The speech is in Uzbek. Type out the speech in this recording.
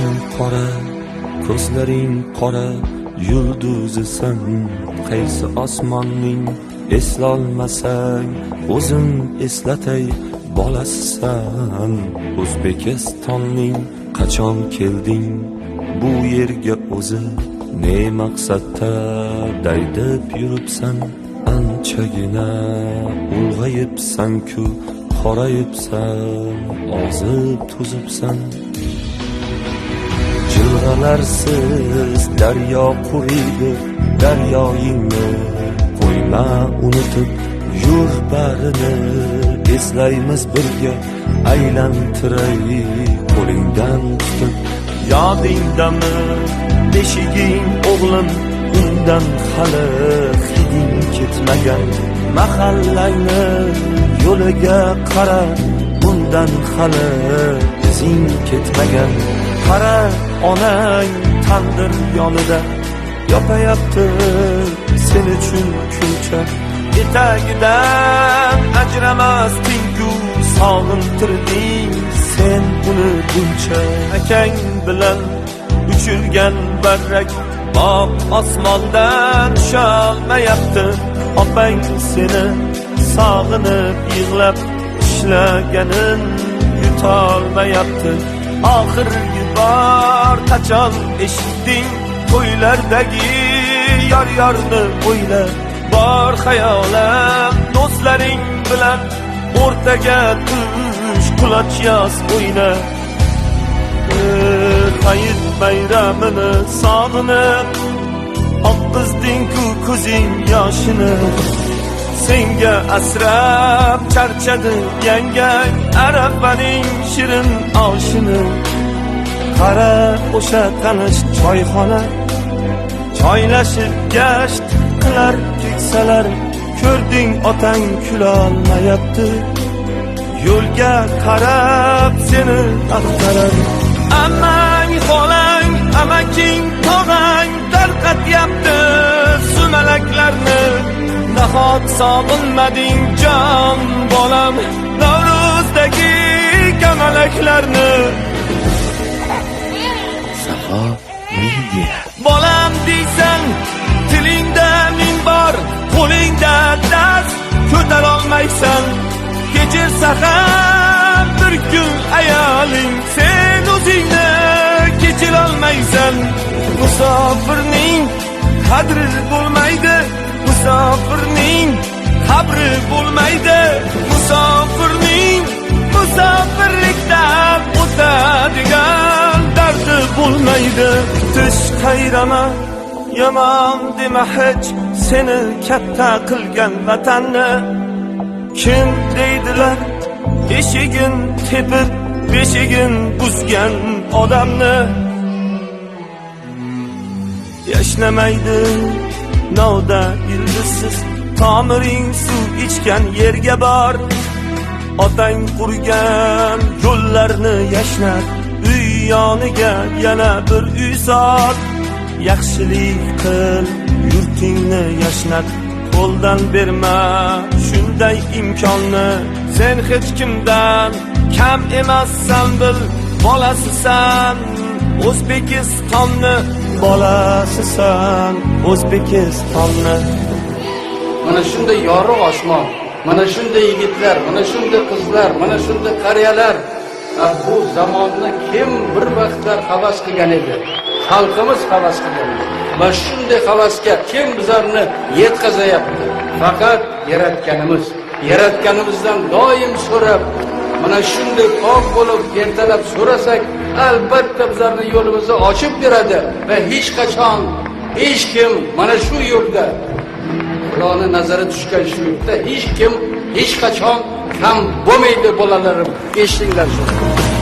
Sochlaring qora, ko'zlaring qora, yulduzisan qaysi osmonning? Eslolmasang, o'zim eslatay, bolasisan O'zbekistonning. Qachon kelding bu yerga o'zi, ne maqsadda daydib yuribsan? Anchagina ulg'ayibsan-ku, qorayibsan, ozib to'zibsan. Jilg'alarsiz daryo quriydi, daryoyingni qo'yma unutib. Yur, barini eslaymiz birga, aylantiray qo'lingdan tutib. Yodingdami beshiging, o'g'lim? Undan hali hiding ketmagan. Mahallangni yo'liga qara, undan hali izing ketmagan. Qara, onang tandir yonida yopayapti sen uchun kulcha. Etagidan ajramasding-ku, sog'intirding sen uni buncha. Akang bilan uchirgan varrak bog' osmondan tusholmayapti. Opang seni sog'inib yig'lab, ishlaganin yutolmayapti. Oxirgi bor qachon eshitding to'ylardagi yor yorni o'yla? Bor xayolam do'stlaring bilan, o'rtaga tush, quloch yoz, o'yna. Hayit bayramini sog'inib oqqizding-ku ko'zing yoshini. Senga asrab charchadi yangang arafaning shirin oshini. Qara, o'sha tanish choyxona, choylashib gasht qilar keksalar. Ko'rding, otang kulolmayapti, yo'lga qarab seni axtarar. Ammang, xolang, amaking, tog'ang tarqatyapti sumalaklarni. Nahot sog'inmading, jon bolam, Navro'zdagi kamalaklarni? Safo Media. Bolam deysan, tilingda ming bor, qo'lingda dast ko'tarolmaysan. Kechirsa ham bir kun ayoling, sen o'zingni kechirolmaysan. Musofirning qadri bo'lmaydi, musofirning qabri bo'lmaydi. Musofirning musofirlikdan o'tadigan dardi bo'lmaydi. Tish qayrama, yomon dema hech seni katta qilgan vatanni. Kim deydilar eshigin tepib, beshigin buzgan odamni? Yashnamaydi novda ildizsiz, tomiring suv ichgan yerga bor. Otang qurgan yo'llarni yashnat, uy yoniga yana bir uy sol. Yaxshilik qil, yurtingni yashnat, qo'ldan berma shunday imkonni. Sen hech kimdan kam emassan, bil, bolasisan O'zbekistonni, bolasisan O'zbekistonni. Mana shunday yorug' osmon, mana shunday yigitlar, mana shunday qizlar, mana shunday qariyalar. Bu zamonni kim bir vaqtlar havas qilgan edi? Xalqimiz havas qilgan edi. Va shunday havasga kim bizlarni yetkazayapti? Faqat Yaratganimiz. Yaratganimizdan doim so'rab, mana shunday pok bo'lib ertalab so'rasak, albatta bizlarni yo'limizni ochib beradi va hech qachon hech kim mana shu yurtda, Xudoni nazari tushgan shu yurtda hech kim hech qachon kam bo'lmaydi, bolalarim. Eshitinglar shuni.